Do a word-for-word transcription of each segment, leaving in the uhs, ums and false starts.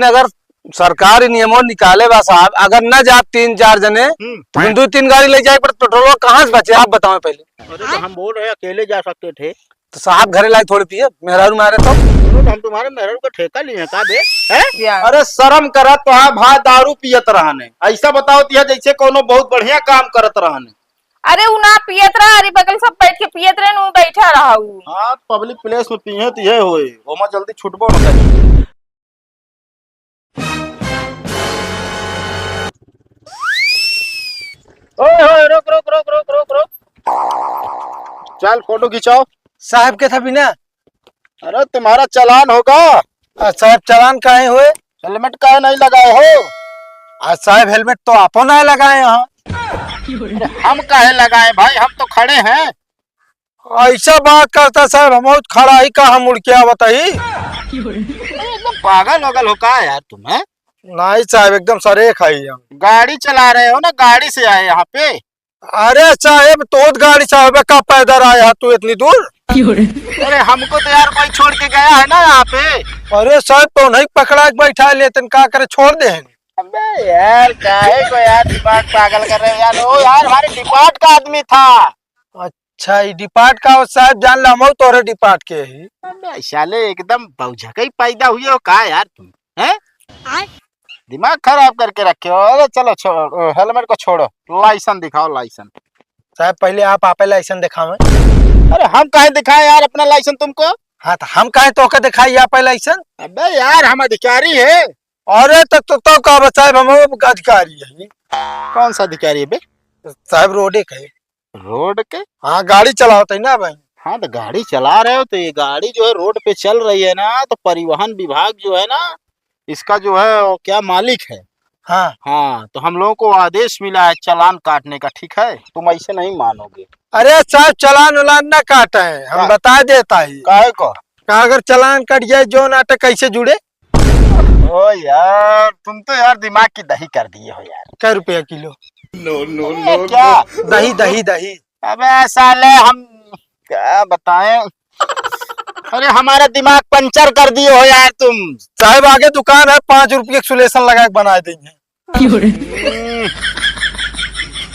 अगर सरकार ई नियमो निकाले बा साहब, अगर न जाब तीन चार जने, हम्म। तो फिर दो तीन गाड़ी ले जाए, पर पेट्रोल कहाँ से बचे, आप बताओ पहले। अरे, तो हम बोल रहे, अकेले जा सकते थे। तो साहब घरे लाई थोड़े पिए, मेहरारू मारे तो। अरे, तो हम तुम्हारे मेहरारू का ठेका लिए हैं का बे? हैं? क्या? अरे, शर्म करा, तो हाँ भाई, दारू पियत रहने, ऐसा बताओ दिया जैसे कोनो बहुत बढ़िया काम करत रहने। अरे, उ ना पियत रहा, अरे, बगल सब बैठ के पियत रहे, उ बैठा रहा उ। हाँ, पब्लिक प्लेस में पिए तो ये होए, ओमा जल्दी छुटबो न करे। ओए होए, रुक, रुक, रुक। चल, फोटो खिंचाओ। साहब के था बिना? अरे, तुम्हारा चालान होगा। आ, साहब, चालान काहे होए? हेलमेट काहे नहीं लगाए हो? आ, साहब, हेलमेट तो आपो नहीं लगाए हैं। अरे, हम काहे लगाए भाई, हम तो खड़े हैं। ऐसा बात करता साहब, हम बहुत खड़ा ही का, हम मुड़ के आवत ही। अरे, एकदम पागल वगल हो का यार तुम, हैं? नहीं साहब, एकदम सरेख है हम। गाड़ी चला रहे हो ना, गाड़ी से आए यहाँ पे। अरे साहब, तो गाड़ी साहब का पैदल आया है तू इतनी दूर? अरे, हमको तो यार कोई छोड़ के गया है ना यहाँ पे। अरे साहब, तो नहीं पकड़ा के बैठा लेते, का करे, छोड़ दे हैं। अबे यार, काहे को यार दिमाग पागल कर रहे हो यार? ओ यार, हमारे डिपार्ट का आदमी था। अच्छा, ई डिपार्ट का हो साहब, जान ला, हम तोरे डिपार्ट के ही। अबे साले, एकदम बौझा के ही पैदा हुए हो का यार तुम, हैं? आय। दिमाग खराब करके रखे हो। अरे चलो, छोड़ो, हेलमेट को छोड़ो, लाइसेंस दिखाओ, लाइसेंस। साहब, पहले आप आपे लाइसेंस दिखावें। अरे, हम काहे दिखाएं यार अपना लाइसेंस तुमको? हाँ, तो हम काहे तोके दिखाई आपे लाइसेंस? अबे यार, हम अधिकारी है। अरे, तो, तो, तो का बा साहब, हम वो अधिकारी है। कौन सा अधिकारी है बे? साहब, रोडे के। रोड के? हाँ, गाड़ी चलावत है ना भाई। हाँ, तो गाड़ी चला रहे हो, तो ये गाड़ी जो है रोड पे चल रही है ना, तो परिवहन विभाग जो है ना, इसका जो है वो क्या मालिक है। हाँ। हाँ, तो हम लोगों को आदेश मिला है चालान काटने का, ठीक है? तुम ऐसे नहीं मानोगे। अरे साहब, चालान उलान ना काटे हैं, हम हाँ। बता देता ही। काहे को? का अगर चालान कट जाए, जो नाटक कैसे जुड़े? ओ यार, तुम तो यार दिमाग की दही कर दिए हो यार। कै रुपया किलो? No, no, अरे no, क्या? No। दही, दही, दही। अबे साले, हम क्या बताएं? अरे, हमारा दिमाग पंचर कर दिए हो यार तुम। साहब, आगे दुकान है, पाँच रुपये की सुलेशन लगा के बना देंगे। हम्म,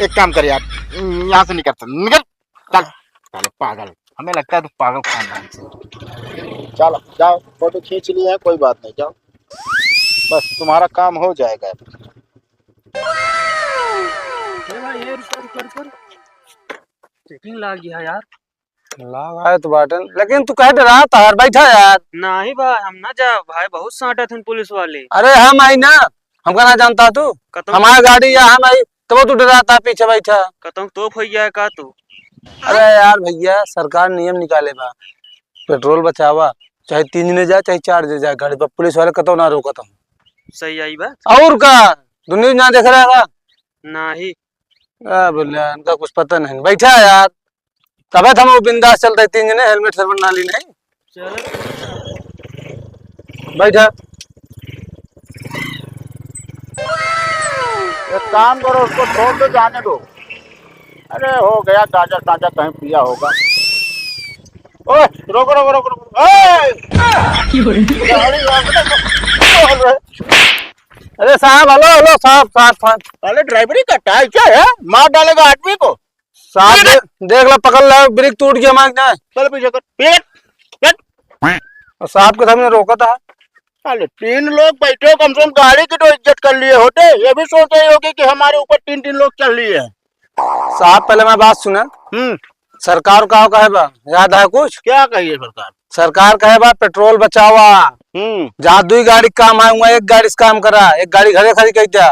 एक काम कर यार, यहाँ से निकल, निकल, चल। साले पागल, हमें लगता है तू पागल खानदान से। चलो, जाओ, फोटो खींच लिए हैं, कोई बात नहीं, जाओ, बस तुम्हारा काम हो जाएगा। ए भाई, ए, रुको, रुको, रुको, रुको। चेकिंग लाग गया यार। लाग आए तो बाटन, लेकिन तू कहे डरात यार, बैठा यार। नहीं भाई, हम ना जाब भाई, बहुत सांटत हन पुलिस वाले। अरे हम आई ना, हमका ना जानता तू? कतौ हमार गाड़ी या हम आई, तब तू डराता पीछे बैठा। कतौ तोप होइ गया का तू? अरे यार भैया, सरकार नियम निकाले बा, पेट्रोल बचावा, चाहे तीन जने जाए चाहे चार जने जाए गाड़ी पर, पुलिस वाले कतौ ना रोकत हम। सही आई बा। और का, तू न्यूज ना देख रहा है? नहीं। आ, बोले, इनका कुछ पता नहीं। बैठा यार, तबे तो हम वो बिंदास चलते, तीन जने हेलमेट सेलमेट ना ली नहीं। चलो। बैठा। एक काम करो, उसको छोड़ दो, जाने दो। अरे, हो गया, गांजा तांजा कहीं पिया होगा। ओए, रोको, रोको, रोको, रोको। ओए! गाड़ी रोक दे। अरे साहब, हेलो, हेलो, साहब, साहब, साहब। अरे, ड्राइवरी का टाइम क्या है? मार डालेगा आदमी को। साहब, दे-, देख ला, पकड़ ला, ब्रेक टूट गया, मार ना। चल पीछे कर, पीछे कर, पीछे कर। और साहब के सामने रोका था। साले, तीन लोग बैठे हो, कम से कम गाड़ी की तो इज्जत कर लिए होते। ये भी सोच रहे होगे कि हमारे ऊपर तीन, तीन लोग चढ़ लिए हैं। साहब, पहले मैं बात सुना। हम्म। सरकार का कहे बा, याद है कुछ? क्या कही है सरकार? सरकार कहे बा, पेट्रोल बचावा। हम्म। जहाँ दुई गाड़ी काम है, वहाँ एक गाड़ी से काम करा, एक गाड़ी घरे खड़ी कर दिया।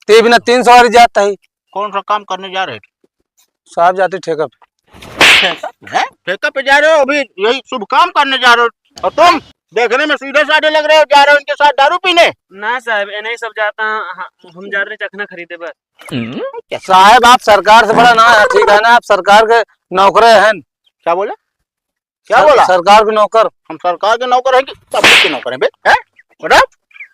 ते बिना तीन सवारी जाता है। कौन सा काम करने जा रहे हो? साहब जाते ठेका पे। ठेका पे? हैं? ठेका पे जा रहे हो? अभी यही शुभ काम करने जा रहे हो। और तुम देखने में सीधे साधे लग रहे हो, जा रहे हो इनके साथ दारू पीने? ना साहब, ये नहीं सब जाता, हाँ, हम जा रहे चखना खरीदे बस। साहब, आप सरकार से बड़ा ना है, ठीक है ना, आप सरकार के नौकरे हैं। क्या बोले? क्या सर-, बोला? सरकार के नौकर। हम सरकार के नौकर हैं कि पब्लिक के नौकर हैं बे? हैं? बताओ।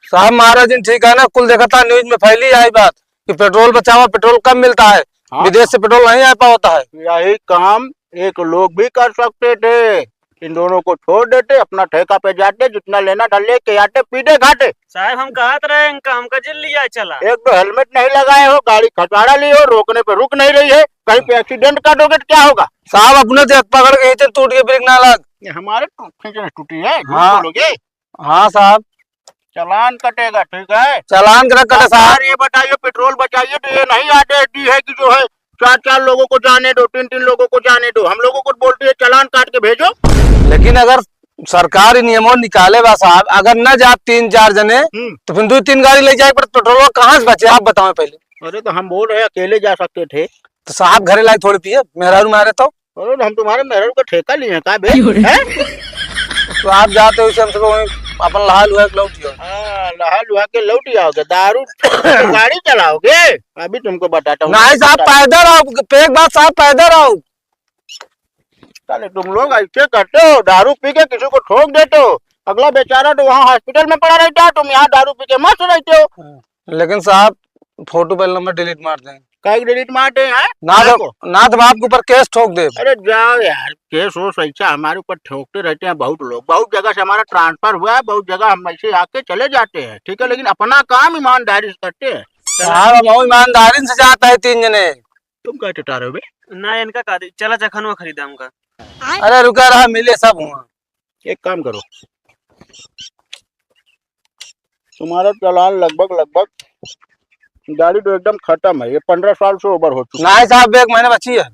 साहब, महाराज जी, ठीक है ना, कुल देखा था न्यूज में फैली आई बात कि पेट्रोल बचावा, पेट्रोल कम मिलता है, हाँ। विदेश से पेट्रोल नहीं आ पाता है। यही काम एक लोग भी कर सकते थे, इन दोनों को छोड़ देते, अपना ठेका पे जाते, जितना लेना था लेके आते, पीटे खाते। साहब, हम कहत रहे इनका, हमका जेल लिया चला। एक तो हेलमेट नहीं लगाए हो, गाड़ी खटारा ली हो, रोकने पे रुक नहीं रही है, कहीं पे एक्सीडेंट कर दोगे तो क्या होगा? साहब, अपने देख पकड़ के खींचे, टूट के ब्रेक ना लग। ये हमारे टू-, खींचने टूटी है, झूठ हाँ। बोलोगे? हाँ साहब। चालान कटेगा, ठीक है? चालान करा, कटे साहब। सरकार ये बताइए, पेट्रोल बचाइए, तो ये नहीं आदेश दी है कि जो है चार चार लोगों को जाने दो, तीन तीन लोगों को जाने दो। हम लोगों को बोलती है चालान काट के भेजो। लेकिन अगर सरकार ई नियमो निकाले बा साहब, अगर न जाब तीन चार जने, हम्म। तो फिर दो तीन गाड़ी ले जाए, पर पेट्रोल कहाँ से बचे, आप बताओ पहले। अरे तो हम बोल रहे हैं, अकेले जा सकते थे। तो साहब घरे लाई थोड़े पिए, मेहरारू मारे तो। अरे, हम तुम्हारे मेहरारू का ठेका लिए हैं का बे? क्यों रे? हैं? तो आप जाते हो, इसे हमसे वहीं अपन लहा लुहा के लौट आओ। हाँ, लहा लुहा के लौट आओगे, दारू गाड़ी चलाओगे? अभी तुमको बताता हूँ। नहीं साहब, पैदल आओ, एक बात साहब, पैदल आओ। साले तुम लोग ऐसे करते हो, दारू पी के किसी को ठोक देते हो, अगला बेचारा तो वहाँ हॉस्पिटल में पड़ा रहता है, तुम यहाँ दारू पी के मस्त रहते हो। लेकिन साहब, फोटो पहले नंबर डिलीट मार दें। काहे के डिलीट मार दे हैं? ना तो, काहे को? ना तो हम आपके ऊपर केस ठोक दे। अरे जाओ यार, केस हो सही हमारे ऊपर ठोकते रहते हैं बहुत लोग, बहुत जगह से हमारा ट्रांसफर हुआ है, बहुत जगह हम ऐसे आके चले जाते हैं, ठीक है, लेकिन अपना काम ईमानदारी से करते हैं। साहब, हम ईमानदारी से जाता है तीन जने। तुम क्या टिटा रहे हो बे? ना, इनका का दे, चला चखनवा खरीदा हमका। अरे रुका रहा, मिले सब हुआ। एक काम करो, तुम्हारा चालान लगभग, लगभग गाड़ी तो एकदम खत्म है, ये पन्द्रह साल से ऊपर हो चुका है। नहीं साहब, एक महीना बची है।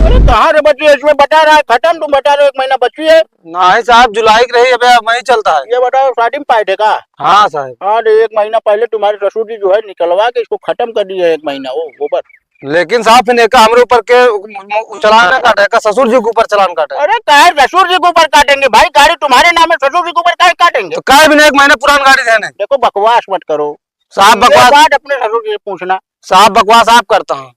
अरे कहाँ से बची है? इसमें बता रहा है खत्म, तुम बता रहे हो एक महीना बची है। नहीं साहब, जुलाई की रही, अबे अब वही चलता है। ये बताओ, शादी में पाए थे का? हाँ साहब। हाँ, तो एक महीना पहले तुम्हारे ससुर जी जो है निकलवा के इसको खत्म कर दिए एक महीना, वो गोबर। लेकिन साहब, फिर एका हमरे ऊपर के उ-, उ-, चालान ना काटे, एका ससुर जी के ऊपर चालान काटे। अरे, काहे ससुर जी के ऊपर काटेंगे भाई? गाड़ी तुम्हारे नाम है, ससुर जी के ऊपर काहे काटेंगे? तो काहे बिना एक महीना पुरान गाड़ी देने? देखो, बकवास मत करो। साहब, ये बकवास बात अपने ससुर जी से पूछना। साहब, बकवास आप करता हूँ।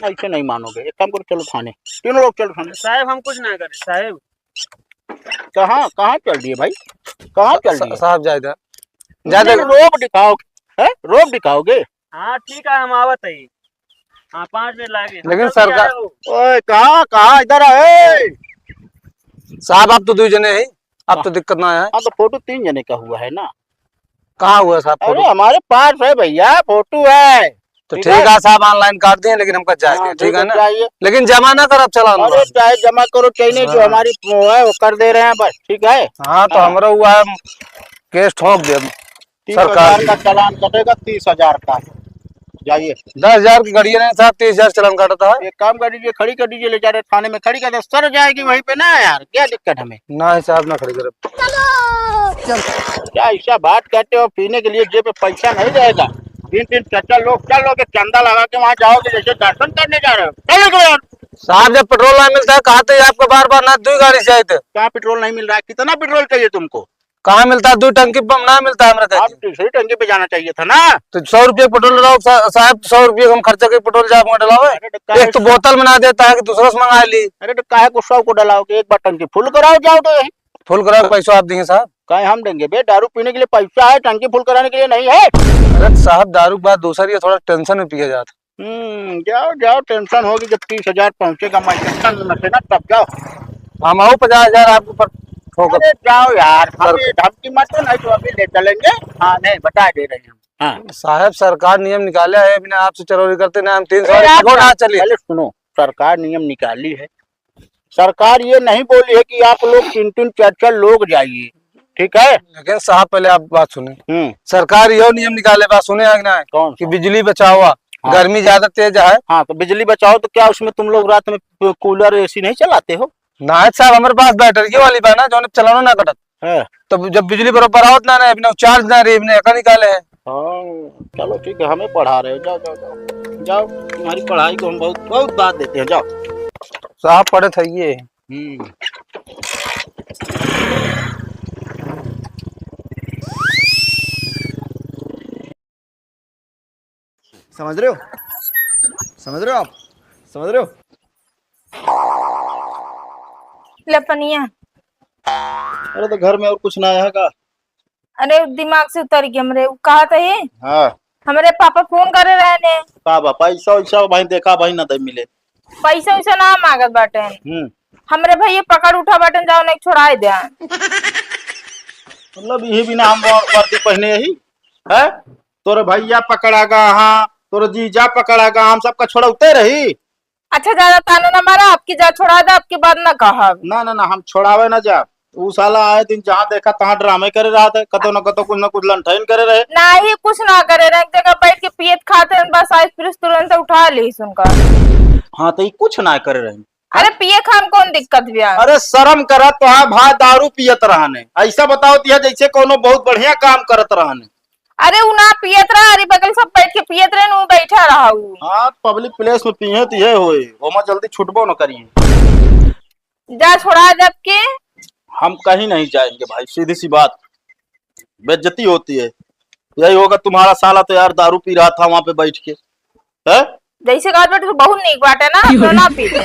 ऐसे नहीं मानोगे, एक काम करो, चलो थाने, तीनों लोग चलो थाने। साहब, हम कुछ ना करें साहब। कहाँ, कहाँ चल दिए भाई, कहाँ चल सा-, दिए? साहब, जाए दे। जाए दे। रोब दिखाओ, है? रोब दिखाओगे? हाँ, ठीक है, हम आवत है। हाँ, पाँच मिनट लागे। लेकिन हम सरकार जल्दी आ रहे हो। ओए, कहाँ, कहाँ? इधर आ, ए! साहब, आप तो दो जने हैं, आप तो हाँ। दिक्कत ना है। हाँ, तो फोटो तीन जने का हुआ है ना? कहाँ हुआ साहब अरे, फोटो? हमारे पास है भैया, फोटो है। तो ठीक ठीक है। है साहब, online काट दिए, लेकिन हमका चाहिए, हाँ, ठीक है बिल्कुल ना? चाहिए। लेकिन जमा ना करब चालान अरे, वाला। चाहे जमा करो, चाहे नहीं, जो हाँ। हमारी वो है, वो कर दे रहे हैं बस, ठीक है? हाँ, तो हाँ। हमरा हुआ है, केस ठोक दे। तीस हजार सरकार का चालान कटेगा, तीस हजार का। जाइए। दस हजार की गाड़ी है ना साहब, तीस हजार चालान काटता है। एक काम कर दीजिए, खड़ी कर दीजिए, ले जा रहे थाने में, खड़ी कर दे, सर जाएगी वहीं पे ना यार, क्या दिक्कत हमें? नहीं साहब, ना खड़ी करब। क्या ऐसा बात करते हो, पीने के लिए जेब पे पैसा नहीं रहेगा? तीन तीन चार चार लोग चल लोगे, चंदा लगा के वहाँ जाओगे जैसे दर्शन करने जा रहे हो। चल निकलो यार। साहब, जब पेट्रोल ना मिलता है, कहा तो ये आपको बार बार ना दो गाड़ी से आए थे। कहाँ पेट्रोल नहीं मिल रहा है? कितना पेट्रोल चाहिए तुमको? कहाँ मिलता है? दो टंकी पंप ना मिलता है हमरा आप कहते। तीसरी टंकी पे जाना चाहिए था ना। तो सौ रुपये पेट्रोल डलाओ सा-, साहब, सौ रुपये हम खर्चा के पेट्रोल जाए वहाँ डलावे। अरे तो काहे एक तो बोतल में ना देता है कि दूसरा से मंगा ली। अरे तो काहे को सौ को डलाओगे? एक बार टंकी फुल कराओ, जाओ तो यही। फुल कराओ, पैसा आप देंगे साहब। काहे हम देंगे बे? दारू पीने के लिए पैसा है, टंकी फुल कराने के लिए नहीं है। अरे साहब, दारू की बात दूसरी है, थोड़ा टेंशन में पिया जाता। हम्म, जाओ, जाओ, टेंशन होगी, जब तीस हजार पहुंचेगा, मैं टेंशन में से ना, तब जाओ। हम आओ पचास हजार आपके ऊपर ठोकर। अरे जाओ यार, सर। हमें धमकी मत दो, नहीं तो अभी ले चलेंगे। हाँ, नहीं, बता दे रहे हैं। हाँ। साहब, सरकार नियम निकाले है, बिना आपसे चोरी करते ना हम तीन सौ अरे यार, ना चलिए। पहले सुनो, सरकार नियम निकाली है, सरकार ये नहीं बोली है कि आप लोग तीन तीन चार चार लोग जाइए, ठीक है? लेकिन साहब, पहले आप बात सुने। हम्म। सरकार यो नियम निकाले बा, सुने हैं कि ना? कौन कि सा? बिजली बचाओ, हाँ। गर्मी ज्यादा तेज है। हाँ, तो बिजली बचाओ, तो क्या उसमें तुम लोग रात में कूलर, एसी नहीं चलाते हो? ना साहब, हमारे पास बैटरी वाली बा ना, जो चलानो ना कटत। हाँ। तो जब बिजली बरोबर आवत ना, ना, बिना चार्ज ना रही, बिना एका निकाले है। हाँ, चलो ठीक है, हमें पढ़ा रहे हो, जाओ, जाओ, जाओ, जाओ, तुम्हारी पढ़ाई को हम बहुत, बहुत बात देते हैं, जाओ। साहब पढ़े थे ये। हम्म। समझ रहे हो? समझ रहे हो आप? समझ रहे हो? ले पनिया। अरे तो घर में और कुछ ना आया का? अरे दिमाग से उतर गया हमरे, उ कहा था ये? हाँ। हमरे पापा फोन करे रहे ने। का बा? पैसा वैसा भाई देखा भाई ना दे मिले। पैसा वैसा ना मांगत बाटे। हम्म। हमरे भइया पकड़ उठा बाटेन, जाओ नहीं छोड़ाए दे। मतलब यही बिना हम वर-, वर्दी पहने यही है? तोरे भइया पकड़ा गा, हाँ, तोरे जीजा पकड़ा गा, हम सबका छोड़ौते रही। अच्छा, ज्यादा ताना ना मारा, अबकी जा छोड़ा दे, अबकी बात ना कहब। ना, ना, ना, हम छोड़ावे ना जा। ऊ साला आए दिन जहाँ देखा तहाँ ड्रामे करे रहत है, कतो न कतो कुछ न कुछ लंठन करे रहे। नाही, कुछ ना करे रहे, एक जगह बैठ के पियत खात रहन, बस आइस पीरिस तुरंत उठा लीस उनका। हाँ, तो ई कुछ ना करे रहे। अरे, पिए खाए में कौन दिक्कत बिया? अरे, शर्म करा, तोहार भाई दारू पियत रहने, ऐसा बताओ तिया जैसे कोनो बहुत बढ़िया काम करत रहने। अरे, उ ना पियत रहा, अरे बगल सब बैठ के पियत रहे, उ बैठा रहा उ। हाँ, पब्लिक प्लेस में पिए तो ये होए, ओमा जल्दी छुटबो न करिए। जा छोड़ा दे अबकी। हम कहीं नहीं जाएंगे भाई, सीधी सी बात, बेइज्जती होती है। यही होगा तुम्हारा साला तो यार दारू पी रहा था वहां पे बैठ के, है? जैसे कहत बाटे तो बहुत नीक बाटे ना, हम तो ना पीते।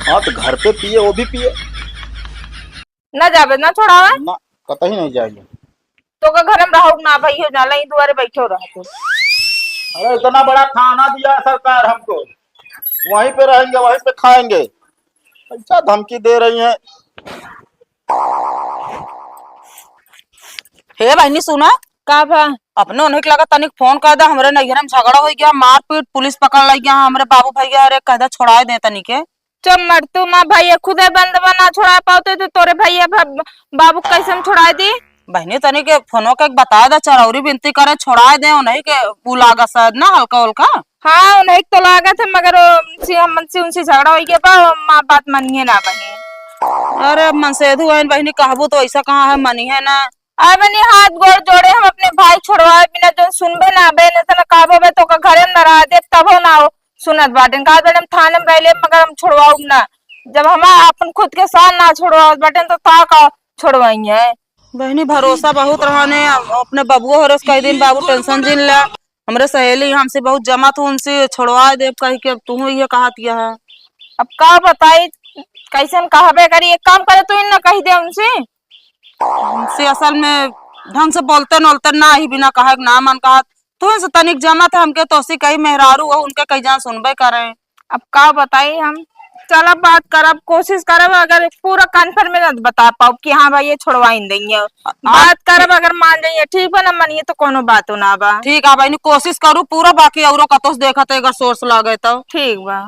हाँ, तो घर पे पिए, वो भी पिए। ना जाबे, ना छोड़ावे? ना, कतई नहीं जाएंगे। तोका घर में रहू ना भाई हो जाला, ई दुआरे बैठो रह तू। अरे इतना बड़ा थाना दिया है सरकार हमको, वहीं पे रहेंगे, वहीं पे खाएंगे। ऐसा धमकी दे रही हैं। हे बहिनी सुना, का भा? अपने उन्हें के लगा तनिक फोन कर दा, हमरे नैहर में झगड़ा हो गया, मारपीट, पुलिस पकड़ लग गया, हमरे बाबू भैया रे, कह दा छोड़ाए दे तनिक के। चुप मर तू, माँ भैया खुदे बंद बा, ना छोड़ा पावते तो तोरे भैया भा-, बाबू कैसे हम छोड़ा दी? बहिनी तनी के फोनो के बता दे, चरौरी बिनती करे छोड़ा दे, उन्हीं के उ लागा शायद ना हल्का हल्का। हाँ, उन्हीं के तो लागत है, मगर वो उनसे, हम उनसे, उनसे झगड़ा हो गया बा, वो माँ बात मानिए ना बहिनी। अरे मनसेधु आइन बहिनी कहबू तो ऐसा कहाँ है, मनी है ना। अरे बहिनी हाथ गोड़ जोड़े, हम अपने भाई छोड़वाए बिना जो सुनबे ना बे, न तो ना कहबो बे तो का घरे में ना रह दे, तबो ना हो। सुनत बाटेन, कहत बाटेन, "हम थाने में रह लेब, मगर हम छोड़वाउब ना। जब हम आपन खुद के शान ना छोड़वावत बाटेन, तो का का छोड़वाई है?" बहिनी, भरोसा बहुत रहने, अपने बबुओ हरस कह दिन, "बाबू, टेंशन जिन ले, हमरे सहेली हमसे बहुत जमा, तू उनसे छोड़वा देब," कह के अब तू ये कहत यह है। अब का बताई, कैसन कहबे करी, एक काम करे, तू इन ना कह दे उनसे। उनसे असल में ढंग से बोलते नोलते ना ही, बिना कहे के ना मन कहत। तू से तनिक जमत है हमके, तोसी कही मेहरारू हो, उनके कही जान सुनबे करे। अब का बताई हम, चलब बात करब, कोशिश करब, अगर पूरा कन्फर्म में ना बता पाउब कि हाँ भाई ये छोड़वाइन देंगे। आ, बात करब, अगर मान जाइए ठीक बा, ना मानिए तो कोनो बातो ना बा। ठीक है भाई, कोशिश करू पूरा, बाकी औरो कतोस देखत है, अगर सोर्स लागे तो। ठीक बा।